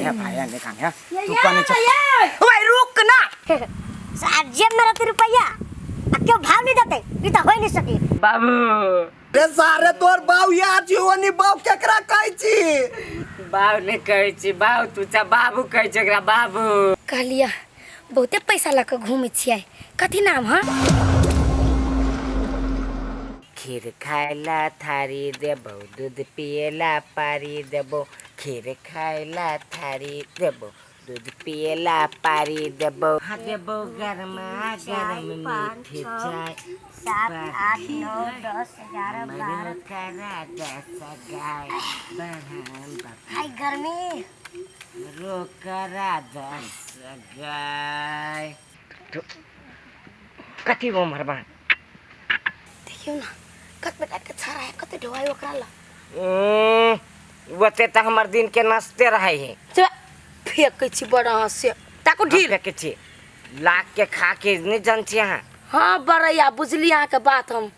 हे भाई ने काम है तू कने छ ओए रुक ना। साहब जेब में रहते रुपया आ क्यों भाव नहीं देते, ई तो हो नहीं सकी। बाबू रे सारे तोर बाऊ यार छी ओनी बाऊ केकरा कहै छी? बाऊ नहीं कहै छी बाऊ, तू चा बाबू कहै छी एकरा बाबू। कहलिया बहुते पैसा लऽ कऽ घूमै छियै, कथी नाम हँ? खीर खायला थारी देबौ, दूध पियला पारी देबौ। खीर खायला थारी देबौ, दूध पियला पारी देबौ। हाँ देबौ गरमा गरम मीठी चाय। 7 8 9 10 11 12 करा दस गाय बरहम बाप। हाय गर्मी। रोकरा 10 गाय। कथी वो मरबा? देखियौ ना कत बेटा के छाड़ा है, कते ढोआई ओकरा ला। ओते तऽ हमर दिन के नाश्ते रहै है। चल फेकै छी बड़ अहाँ से ताको ढील फेकै छी लाख के खा के नहीं जान छी अहाँ। हाँ बड़ैया बुझली अहाँ के बात हम।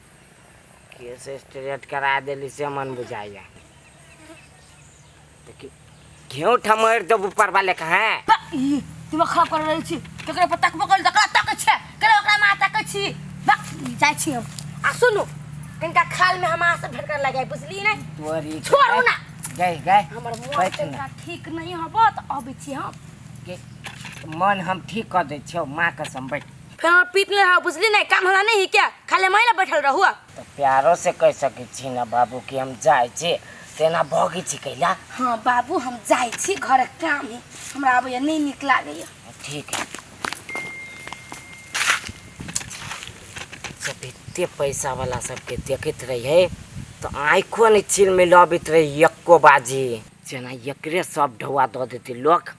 केस स्ट्रेट करा देली से मन बुझाइया। देखी घेऊ ठमर देबू ऊपर वाले के हैं। ई दिमाग खराब कर रहल छी, केकरो पर तकबो कर तकरा तकै छै, केकरो ओकरा मां तकै छी। बक जाइ छी हम। आ सुनू कनिका खाल में हम अहाँ से भेंट कर लगाई बुझली नहीं? तोरी छोड़ू ना। गई गई हमर मोन बैठ ना। कनिका ठीक नहीं हबो त अबै छी हम। के मन हम ठीक कर दै छियौ माँ कसम बैठ। फेर हमर पीत नहीं रहो बुझली नहीं, काम धंधा नहीं है क्या, खाली महिला बैठल रहू। तो प्यारो से कह सकै छी ना बाबू कि हम जाइ छी तेना भगै छी कैला। हाँ बाबू हम जाइ छी, घर काम है हमरा आबैया नहीं नीक लागैया। ठीक है सब एते पैसा वाला सबके देखैत रहिए तो आँखो नहीं छिल में लबैत रही एको बाजी, जेना एकरे सब ढौआ दऽ देतै लोक।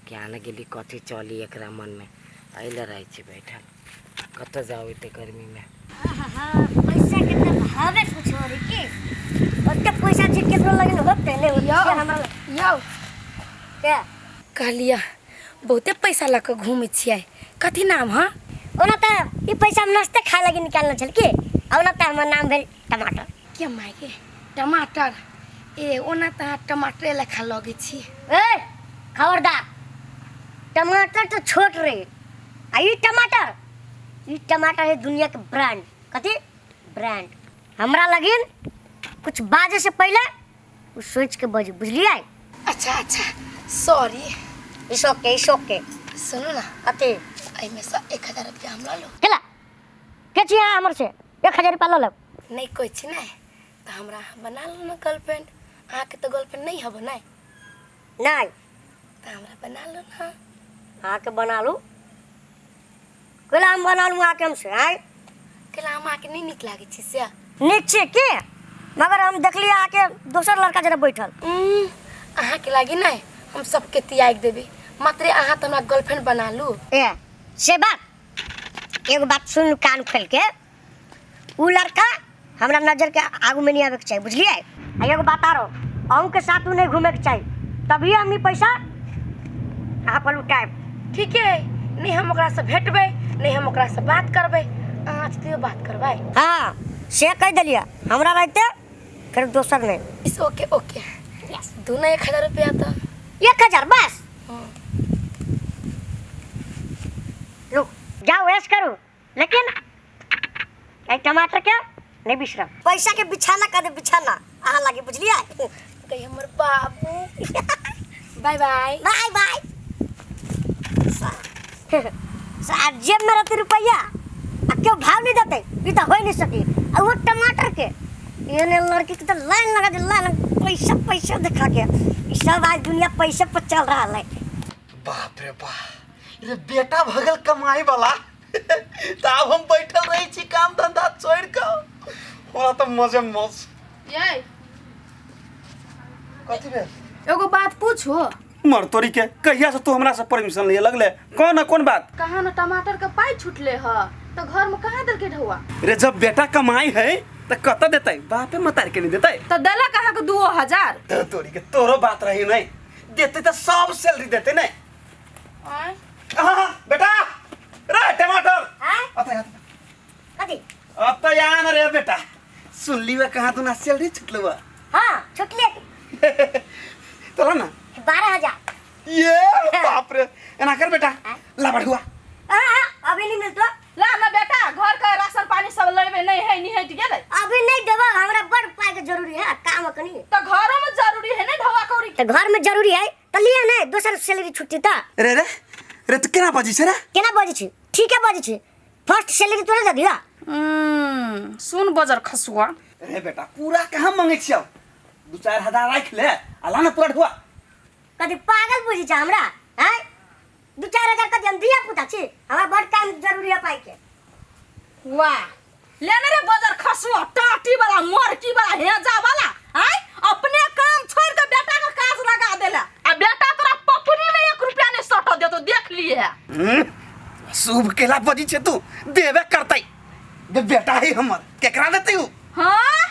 क्या ने गेली कथी चली एकरा मन में, अइले रहै छी बैठल, कतऽ जाउ एते गर्मी में। पैसा के तो भावे कुछ हो रही की ओते पैसा छै केकरो लगिन होते नहीं होते यौ, से हमरा यौ। के कहलिया बहुते पैसा लऽ कऽ घूमै छियै, कथी नाम हँ? ओना तऽ ई पैसा हम नाश्ते खाय लगी निकालने छल की, आ ओना तऽ हमर नाम भेल टमाटर। के माय गे टमाटर? ए ओना तऽ अहाँ टमाटरे लेखा लगै छी। ए खबरदार, टमाटर तो छोट रहे आ ई टमाटर, ई टमाटर है दुनिया के ब्रांड। कथी ब्रांड? हमरा लगिन कुछ बाजे से पहले उ सोच के बजे, बुझलियै? अच्छा अच्छा sorry. It's okay, it's okay. सुनू ना। कथी? एहिमे से 1000 रुपया हम लऽ लू। केला के छी अहाँ हमर से 1000 रुपया लऽ लेब? नहीं कहै छी नहि तऽ हमरा अहाँ बना लू ने गर्लफ्रेंड। अहाँके तऽ गर्लफ्रेंड नहीं हब नहि? नहीं। तऽ हमरा बना लू ना। अहाँके बना लू? केला हम बना लू अहाँके हमसे? आँय केला हम अहाँके नहीं नीक लागै छी से? नीक छी की, मगर हम देखलियै अहाँके दोसर लड़का जरा बैठल। अहाँके लागी नहि हम सबके त्याग देबै, मात्र अहाँ तऽ हमरा गर्लफ्रेंड बना लू। ए से बात, एगो बात सुन कान खोल के, उ लड़का हमरा नजर के आगू में नहीं आवे के चाहिए, बुझलियै? आ एगो बात आरो, अहूँ के साथ उ नहीं घूमे के चाहिए, तभी हम ई पैसा अहाँ पर लुटाएब। ठीक है, नहीं हम ओकरा से भेटबै, नहीं हम ओकरा से बात करबै, अहाँ से बात करबै। हाँ से कह देलियै, हमरा रहते फिर दोसर नहीं। इस ओके ओके दू ना 1000 रुपया तो 1000 बस। हाँ। रुक जाओ ऐश करू, लेकिन ए टमाटर के नहीं बिसरब। पैसा के बिछाना कर दे, बिछाना अहाँ लागे, बुझलियै? कही हमर बाबू। बाय बाय। Bye bye. साहब जेब में रहते रुपया आ क्यों भाव नहीं देते, ई तो हो नहीं सकी। आ वो टमाटर के ये ने लड़की के तो लाइन लगा दे, लाइन पैसा पैसा दिखा के ई सब आज दुनिया पैसे पर चल रहा है। बाप रे बाप, रे बेटा भगल कमाई वाला त आब हम बैठल रही छी काम धंधा छोड़ के, हमरा त मजे मज। ये कथी भेल? एगो बात पूछो। मर तोरी के कहिया से तू हमरा से परमिशन लिए लगले, कौन ना कौन बात? कहाँ न टमाटर के पाई छुटले ह त घर में कहाँ देलके ढौआ? रे जब बेटा कमाई है त कत देतै, बापे मतार के नहीं देतै। त देलक अहाँ के 2000। त तोरी के तोरो बात रही नहीं, देते त सब सैलरी देते नहीं। आय? हाँ, बेटा रे टमाटर। हाँ? अतः, अतः। कथी? अतः यहाँ न रे बेटा, सुन ली कहाँ तू ना सैलरी छुटलुआ? हाँ छुटले। तोरा ना? 12000। ये बाप रे, एना कर बेटा, ला बढ़ुआ। हाँ, अभी नहीं मिलतो। ला ना बेटा, घर के राशन पानी सब लेबे नहीं है, निहट गेलै। अभी नहीं देबो, हमरा बड़ पाई के जरूरी है, काम कनी। तो घरो में जरूरी है ना ढवा कौड़ी? तो घर में जरूरी है तो लिया नहीं, दोसर सैलरी छुट्टी त। रे रे रे, तू केना बजै छै रे? केना बजै छी? ठीक है बजै छी। फर्स्ट सैलरी तोरे दे दिया। सुन बजर खसुआ। रे बेटा, पूरा कहाँ मांगे छियौ? 2-4 हजार राख ले आ ला ना पूरा ढुआ। कथी पागल बुझी छ हमरा? हैं, 2-4 हजार कथी हम दिया पुता छी? हमरा बड़ काम जरूरी है पाई के। वाह, ले ना रे बजर खसुआ, टाटी वाला, मोरकी वाला, हेजा वाला, आय अपने काम छोड़ के बेटा के काज लगा देला, आ बेटा तोरा पपड़ी में 1 रुपया नहीं सट देतो, देख लिए। शुभ केला बजी छे तू, देबे करतै। बे बेटा है हमर, केकरा देतै उ? हां,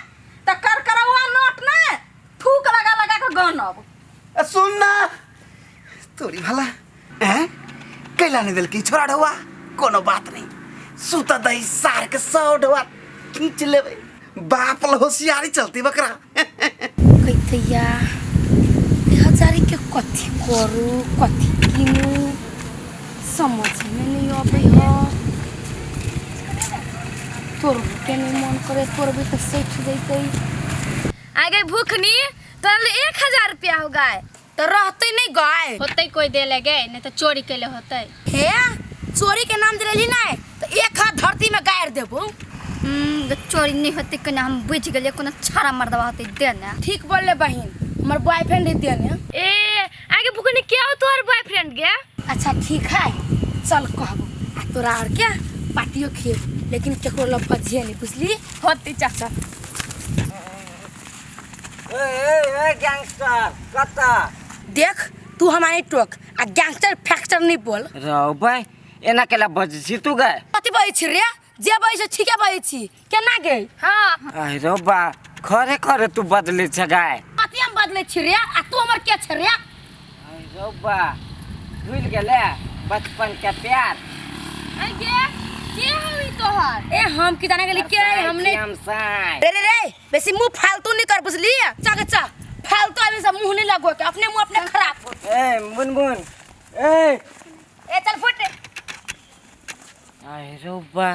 त कर करवा नोट ने थूक लगा लगा के गनब। ए, सुन ना तोरी भला, हैं कैला नहीं देलकी छोरा ढुआ? कोनो बात नहीं, सुत दही सार के 100 ढुआ खींच लेबै। बाप ल होशियारी चलती बकरा। कहतैया हजारी के कथी करू कथी किनू समझ में नहीं अबै ह। तोड़बो के नहीं मन करे, तोड़बे तो सठि जैतै। आगे भूखनी तोरा ले 1000 रुपया हो गए तो रहते नहीं गए। होते कोई दे ले गए नहीं तो चोरी के ले होते। हे चोरी के नाम दिलेली नहीं तो एक हाथ धरती में गाड़ देबो। चोरी नहीं होते कना हम बुझ गेलिए, कोनो छाड़ा मर्दवा होते देने। ठीक बोलले बहिन, हमर बॉयफ्रेंड है देने। ए आगे भूखनी क्या हो तोहर बॉयफ्रेंड गे? अच्छा ठीक है चल कहबो, आ तोरा और क्या पार्टियो खेब, लेकिन केकरो लग बजिए नहीं, बुझली? होते चाचा। ए ए गैंगस्टर कता देख तू हमारे टोक आ गैंगस्टर फैक्टर नहीं बोल। रौ भाई, एना केला बजै छी तू गे? कथी बजै छी रे? जे बजै छै ठीके बजै छी, केना गे? हां अरे रौ बा, खरे खरे तू बदले छ गाय। कथी हम बदले छी रे? आ तू हमर के छ रे? अरे रौ बा, भूल गेले बचपन के प्यार। अरे गे के हई तोहर? ए हम की जाने गेली के हमने। रे रे रे, बेसी मुंह फालतू नहीं कर, बुझली? चल चल, फालतू आदमी सब मुंह नहीं लगो के, अपने मुंह अपने खराब हो। ए मुनमुन, ए ए चल फुट। अरे रौ बा,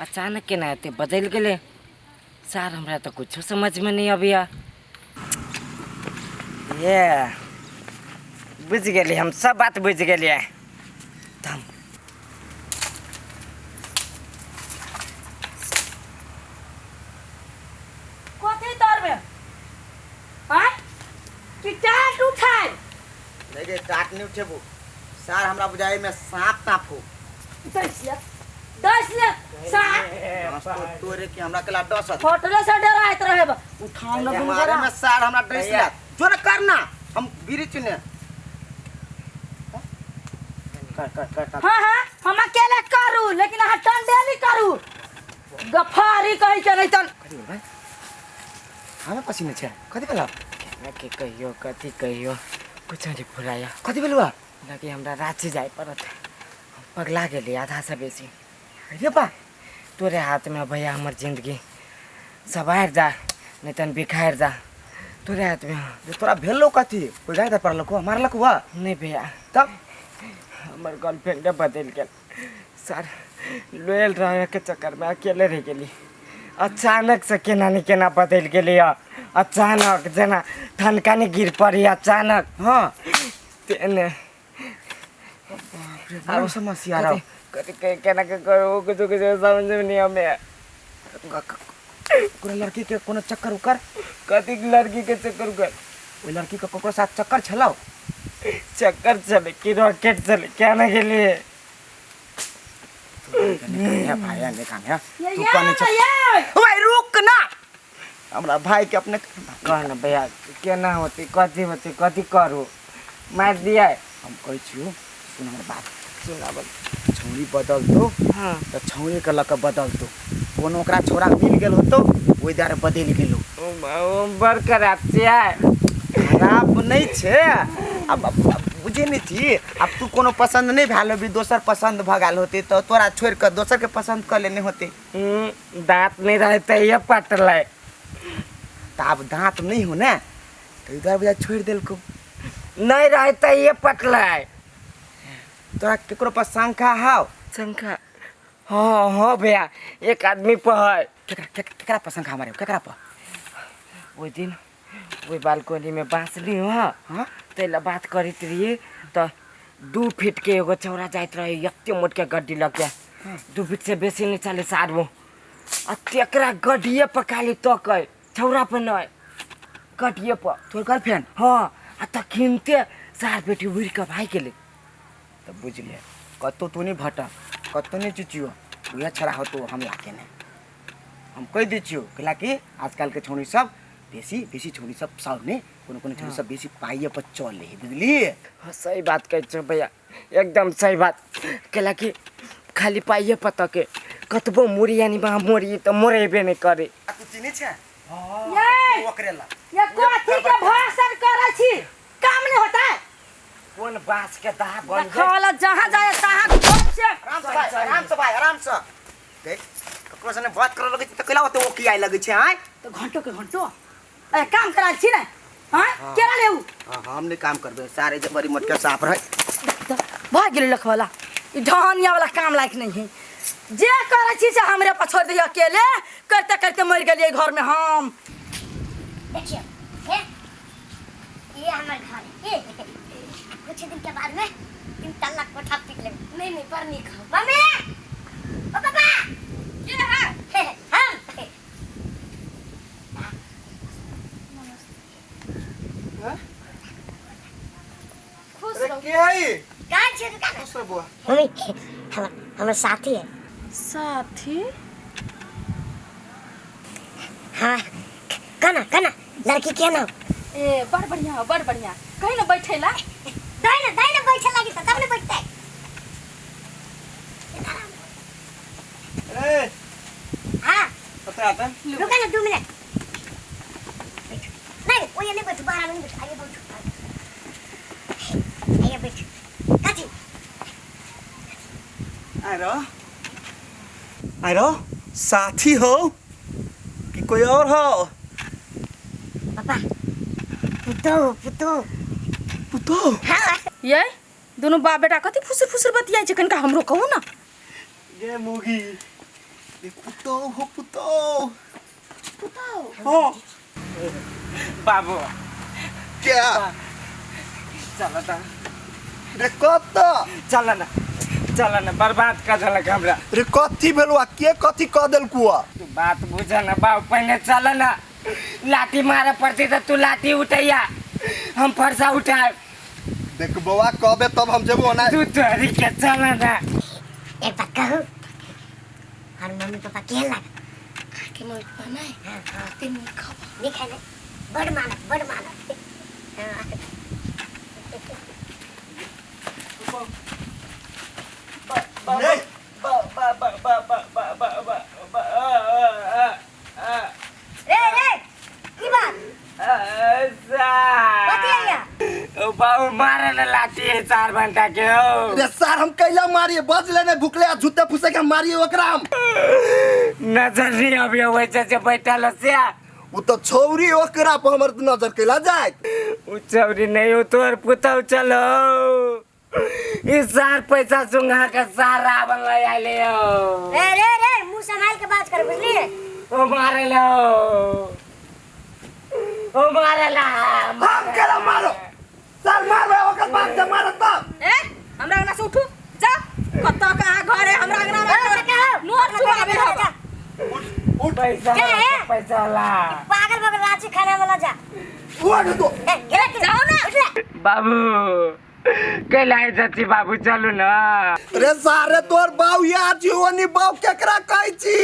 अचानक केना एते बदलि गेलै सार, हमरा तो कुछो समझ में नहीं अबिया। ये बुझ गेली, हम सब बात बुझ गेलियै। थम कथी तरबे? आय कि टाट उठाय? नहीं गे, टाट नहीं उठेबो सार, हमरा बुझाई में सांप ताप हो। 10 लाख 10 लाख सार तोरे के हमरा केला डसत होटले से डराइत रहे बा। उठाओ न हमारे में सार हमरा 10 लाख जो न करना हम बीरी चुने कर कर कर। हां हां हम अकेले करू, लेकिन अहाँ टंडेली करू, गफारी कहि के नहीं तन। भाई हमें पसीना छै कथि भेला? केना के कहियो कथी कहियो कुछ नहीं फुराया। कथि भेलुआ? लगे हमरा रांची जाय पड़त, हम पगला गेली आधा से बेसी। अरे बा, तोरे हाथ में भैया हमर जिंदगी सवार जा, नहीं तन बिखार जा, तोरे हाथ में। तोरा भेलो कथी? कोई गाय पड़लको मारलक हुआ? नहीं भैया, तब हमर गर्लफ्रेंड बदल गेल सर, लोयल रहे के चक्कर में अकेले रह गेली। अचानक से केना नहीं केना बदल गेली, अचानक जेना ठनका नहीं गिर पड़ी अचानक। हाँ तेने बड़ा समस्या रहा। कथी केना के करू कुछ कुछ समझ में नहीं हमें। कोनो लड़की के कोनो चक्कर उकर? कथी लड़की के चक्कर उकर? ओइ लड़की के ककरो साथ चक्कर छलौ? चक्कर चले कि रॉकेट चले क्या ना गेली। भाई ने काम है तू कने छ भाई, रुक ना, हमरा भाई के अपने कह ना भैया केना होती कथी होती कथी करू मार दिया। हम कहै छियौ सुन हमर बात सुनाबल। छौरी बदल दो। हाँ त छौरी के लक बदल दो, कोनो ओकरा छोरा मिल गेल होतो ओइ द्वारे बदलि गेलो। बड़ खराब छियै। खराब नहीं छे, अब बुझे नहीं छी। अब तू कोनो पसंद नहीं भेल होबी, दोसर पसंद भ गेल होते तो तोरा छोड़ के दोसर के पसंद कर लेने होते। दांत नहीं रहते ये पटलै। त आब दांत नहीं हो ना तो इधर बुझा छोड़ देलको। नहीं रहे त ये पटलै। तोरा केकरो पर शंका हाव? शंका हाँ हाँ भैया, एक आदमी पर है। केकरा केकरा पर शंका हमारे, केकरा पर? ओहि दिन ओहि बालकनी में बाँसली हँ। हाँ? तै ला बात करैत रहिए तऽ 2 फीट के एगो छौड़ा जाइत रहे, एते मोट के गड्डी लग के, 2 फीट से बेसी नहीं चले सारबो। आ तेकरा गड्डिए पर खाली तकै, छौड़ा पर नहीं, गड्डिए पर। तोर गर्लफ्रेंड? हाँ, आ तखिनते सार बेटी उड़ि कऽ भागि गेलै। तऽ बुझि ले, कतौ तू नहीं भटक, कतौ नहीं चुचियो, उएह छौड़ा होतो हमला केने। हम कहि दै छियौ, कैला कि आजकल के छौड़ी सब बेसी बेसी छौड़ी सब सब ने कोनो कोनो छौड़ी सब बेसी पाइए पर चले है, बुझलिए? हाँ, सही बात कहै छौ भैया, एकदम सही बात। कैला कि खाली पाइए पर तके, कतबो मुड़ी यानी बा मुड़ी तऽ मुड़ेबे नहीं करे। आ तू चिन्है छै? ये! ओकरे ला। ये कथी के भाषण करै छी, काम नहीं होता है। कोन बांस के दाह बन गेल? देखल जहाँ जाए तहाँ घोप से। आराम से भाई, आराम से भाई, आराम से। देख, ककरो से बात करऽ लगै छै तऽ कैला ओते ओकियाए लगै छै, आँय? तो घंटो के घंटो अरे काम करा छी ने, हाँ? केरा लेऊ? हाँ, हम नहीं काम करबे, सारे जे बड़ी मोटके साफ रहे। भाग गेलै लखवाला, ई ढहनिया वाला काम लायक नहीं है। जे करै छी से हमरे पर छोड़ दियो अकेले, करते करते मर गेलियै घर में हम। देखियो, हे, ये हमर घर है। कुछ दिन के बाद में 3 तल्ला कोठा पीट लेब। नहीं नहीं, पर नहीं खाओ। मम्मी, ओ पापा, के है? हम। खुश अरे रहो। के है? कहाँ छियै दुकान? खुश रह बुआ। मम्मी, हमर साथी है। साथी? हाँ, कना कना लड़की के नाम? ए बड़ बढ़िया, बड़ बढ़िया। कहीं ना बैठेला। दाई ना, दाई ना बैठे लागी त तब ना बैठते। ए हाँ। कतऽ आता? रुका ना 2 मिनट। नहीं, वो ये नहीं बैठो, बाहर नहीं बैठो, आइए बैठो। आइए बैठो। काची। आरो आरो साथी हो कि कोई और हो? पापा, पुतो पुतो। पुतो? हाँ। ये दोनों बाप बेटा कथी फुसुर फुसुर बतियाइ छै, कनिका हमरो कहू ना। ये मुगी, ये पुतो हो, पुतो। पुतो। हो। बाबू। क्या? चल ता। रे कत? चल ना, चल ना, बर्बाद कर देलक हमरा। रे कथी भेलुआ, के कथी क देलकुआ? तू बात बुझ ना बाबू, पहले चल ना। लाठी मारे पड़ती तो तू लाठी उठैया, हम फरसा उठाए। देख बौआ, कहबे तब हम जेबो ना। तू तोरी के चल ना। एक बात कहू, और मम्मी पापा केहन लागत? अहाँके मम्मी पापा नहि? हाँ, हाँ। कते नीक हवा। नीक है ने? बड़ मानत, बड़ मानत। हाँ। नहीं। रे, रे, की बात? कथी है? ओ बाबू मारे ना लाठी है 4 घंटा के हो। रे सार हम कैला मारिए, बज लेने भुकले आ झूठे फूसे के मारिए ओकरा हम। नजर नहीं अभी वैसे से बैठल से। उ तो छौरी ओकरा पर हमर नजर कैला जाए। उ छौरी नहीं, उ तोर पुतौ चलो। ई सार पैसा सुंघा के सार रावण ले आइले हो। रे, रे, रे, मुंह संभाल के बात कर, बुझलिए? ओ मारे लो, ओ मारे ला। हम केला मारो, सार मारबे ओकर बाप से मारो तब। ए हमरा अंगना से उठू जा, कतऽ कहाँ घर है हमरा अंगना में नोट चुआबे हवा। उठ, उठ। पैसा क्या है? पैसा ला। पागल बगल रांची खाना वाला जा। उठ तो। ए, गेला कि? जाओ ना। उठ ले। बाबू कैला जाची बाबू, चलू ना। रे सारे तोर बाऊ याद छी, ओनी बाऊ केकरा कहै छी?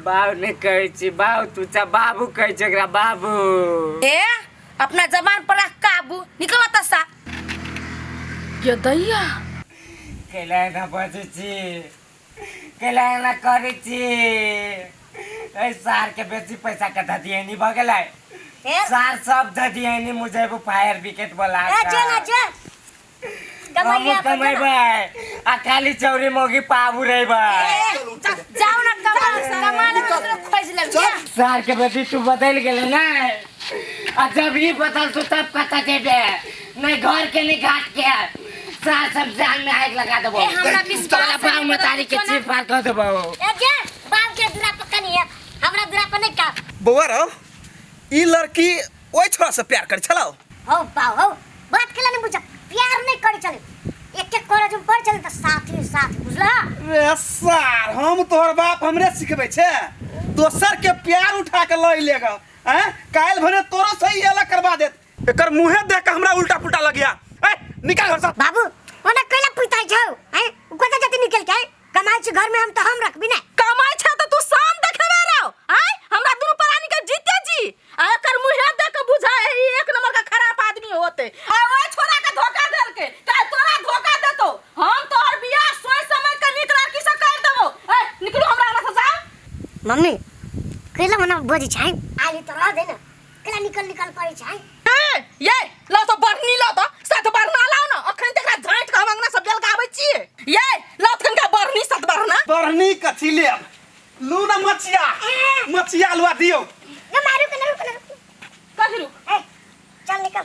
बाऊ नहीं कहै छी बाऊ, तू चा बाबू कहै छी एकरा बाबू। ए अपना जबान पर रख काबू, निकल तसा। ये दैया। कैला ना बजै छी, कैला ना करै छी। ए सार के बेसी पैसा के धदियनी भ गेलै। फिर? सार सब धदियनी मुझे वो फायर ब्रिगेड बोला ए, चल ना, चल। कमैया हमहूँ कमेबै आ खाली चौरी मोगी पाबू रहबै। जाओ ना, कमा कमा ले, खोज ले। सार के बेटी तू बदल गेलै ना, आ जब ई बदल तू तब कतऽ जेबे? नहीं घर के नहीं घाट के सार सब जान में आग लगा देबो। ए, हमरा विश्वास तोरा है, बाप मतारी के सोना। चीर फाड़ कर देबो। ए जे बाप के दूरा पर कनी है, हमरा दूरा पर नहीं का। बौआ रौ, ई लड़की ओहि छोरा से प्यार करै छलौ। हो बाऊ हो, बात केला नहीं बुझा, प्यार नहीं करी चले, एक एक कॉलेज में पढ़ चले त साथ ही साथ, बुझला? रे सार, हम तोहर बाप हमरे सिखबै छै, दोसर के प्यार उठा के लऽ लेगा हैं, काल्हि भने तोरो सही अलग करवा देत। एकर मुँहे देख के हमरा उल्टा पुल्टा लगिया। ए निकाल घर से। बाबू ओना कैला पूछताई छौ हैं, उ कतऽ जते निकल के कमाई छै घर में, हम त हम रखबी ना। कमाई छै त तू शाम देखेबे रहो आय, हमरा दुनू प्राणी के जीते जी, आ एकर मुँहे देख के बुझाय है ई एक नंबर का खराब आदमी होते। आ ओइ छोरा के धोखा देलके काहे तोरा धोखा देतो, हम तोहर बियाह सोच समझ के नीक लड़की से कर देबो। ए निकलू हमरा अंगना से जाओ। मम्मी कैला मना बजै छै, आली त रह दे ना, कैला निकल निकल करै छै। ए ये लो तो बढ़नी लो तो सात बढ़ना लाओ ना, अखन तकरा झाँट के हम अंगना से बेलगाबै छियै। ये लो तो कनिका बढ़नी सात बढ़ना। बढ़नी कथी लेब, लू ना मचिया मचिया लुआ दियौ। ना मारू के ना, रुक ना, रुक। कथी रुक? ए चल निकल,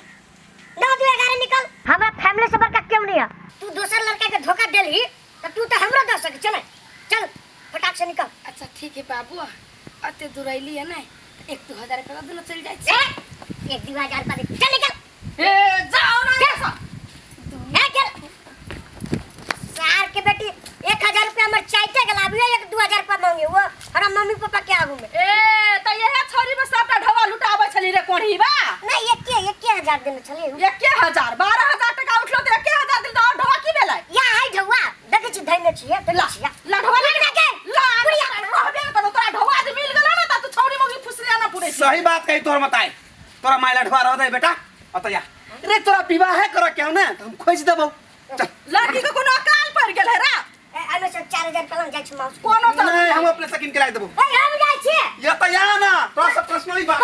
9 2 11 निकल। हमरा फैमिली से बड़का क्यों नहीं है, तू दोसर लड़का के धोखा देलही त तू त हमरो दऽ सकै चल चल फटाक से निकल। अच्छा ठीक है बाबू, अते दूर अइली है ना, 1-2 हजार रुपया दऽ देना, चलि जाइ छी। ए, 1-2 हजार रुपया दे, चल निकल। ए जाओ ना यहाँ से। ए चल सार के बेटी, 1000 रुपया हमर चाहते गेल, अभी 1-2 हजार रुपया मांगे वो हमरा मम्मी पापा के आगू में। ए त इहे छोरी में सबटा ढवा लुटाबै छली रे कोढ़ी बा। नहीं 1 हजार देने छली। 1 हजार 12,000 टका उठलो त 1 हजार दिल, और ढवा की भेलै? या हाय ढौआ देखै छी धैने छियै, देखै छियै। ला ढवा ले के ला रहबे न करतो, तोरा ढवा जे मिल गेलो ना त तू छौरी मौगी फुसलिया ना पुरै छी। सही बात कही तोहर मताई, तोरा माय लठवा रह दे बेटा, अत जा रे, तोरा विवाह करे के हौ ना त हम खोजि देबौ। चल। लड़की के कोनो अकाल पड़ गेल है रा? ए आमे से 4000 रुपया लग जाइ छी माउस। कोनो नहीं, हम अपने से किन के ला देबौ। ए हम जाइ छियै। ये त या ना, तोरा सब पर्सनली बात।